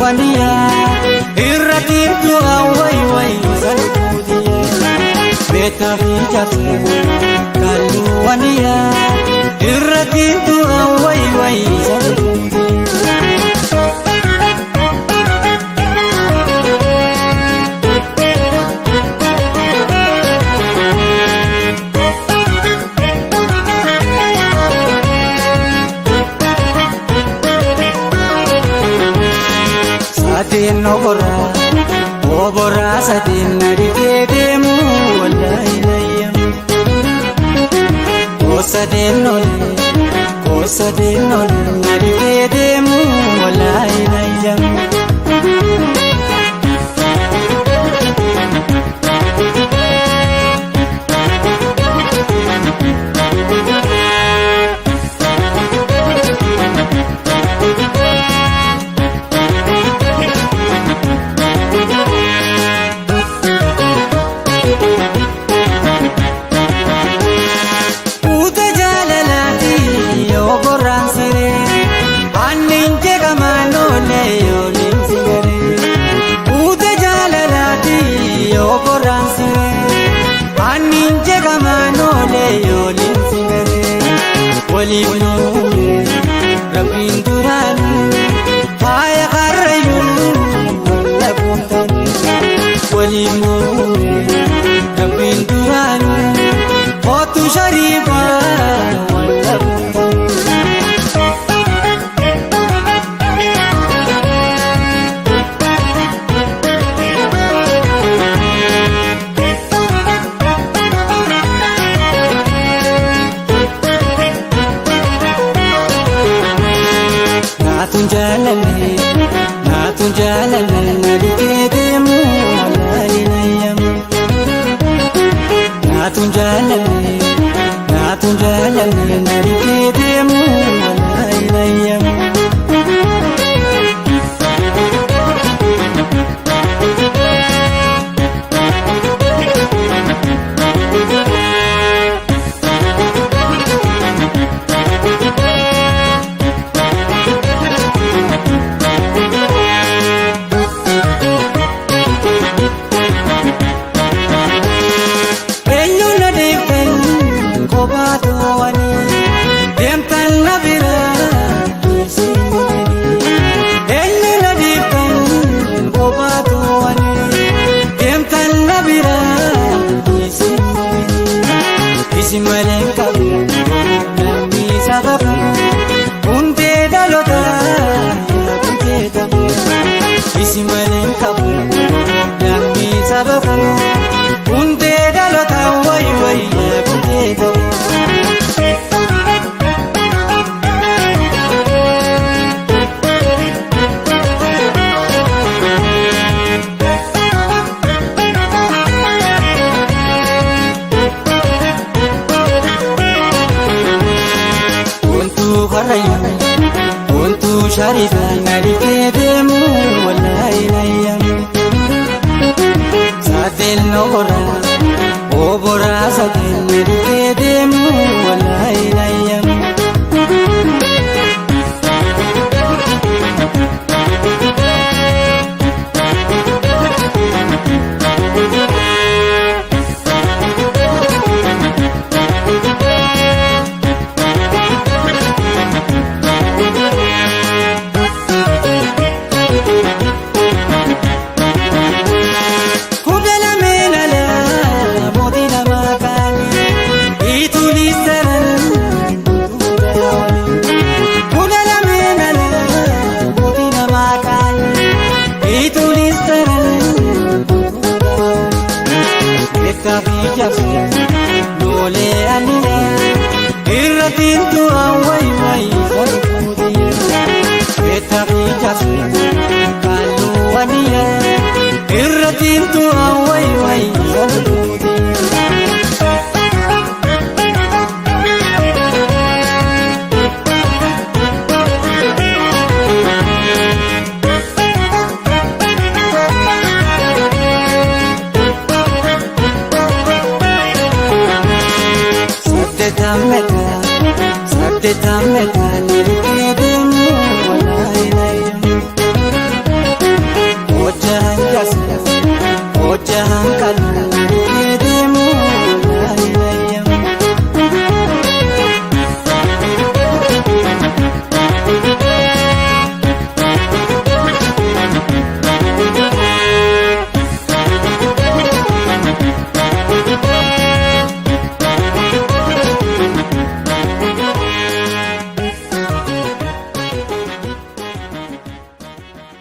Kalluwaniya irratti du'a wayi wayi salphuutiya beektaa fi jaarsa kalluwaniya irratti du'a wayi wayi salphuutiya. Sadeen oboraa oboraa sadeen na dhibee deemu wallaahi nayyamu. Koosadeen olee koosadeen olee na dhibee deemu wallaahi nayyamu. Uta jaalalaati yoo borraan siree aannan jedhamaan oolee yoo nimsi garee. Uta jaalalaati yoo borraan siree aannan jedhamaan oolee yoo nimsi garee. Waliif nuumee rabbiin duraanuu faaya karrayyuu walla gooftaan. Waliif nuumee rabbiin duraanuu. Otu sharifa walla gooftaan. Naatun jaalallee naatun jaalallee na dhibee deemu wallaahi nayyamu. Naatun jaalallee naatun jaalallee na dhibee deemu wallaahi nayyamu. Eenyuun na deemtan kophaa to'anii deemtan na biraa Eenyuun na deemtan kophaa to'anii deemtan na biraa Isin malee hin qabu namni sababa hundee dhalootaa yaaduu ta'u. Isin malee hin qabu namni sababa hundee dhalootaa wayi wayi yaaduu ta'u. Wantu karrayyuu wantu sharifa na dhibee deemu wallaahi nayyamu. Sadeen oboraa oboraa sadeen na dhibee deemu wallaahi nayyamu. Kudha lameen alaa mootii namaa kaanii ituun saran Kudha lameen alaa mootii namaa kaanii ituun saran Beekaa fi jaarsa loolee aniyaa irratti du'a wayi wayi salphuutiya. Beekaa fi jaarsa.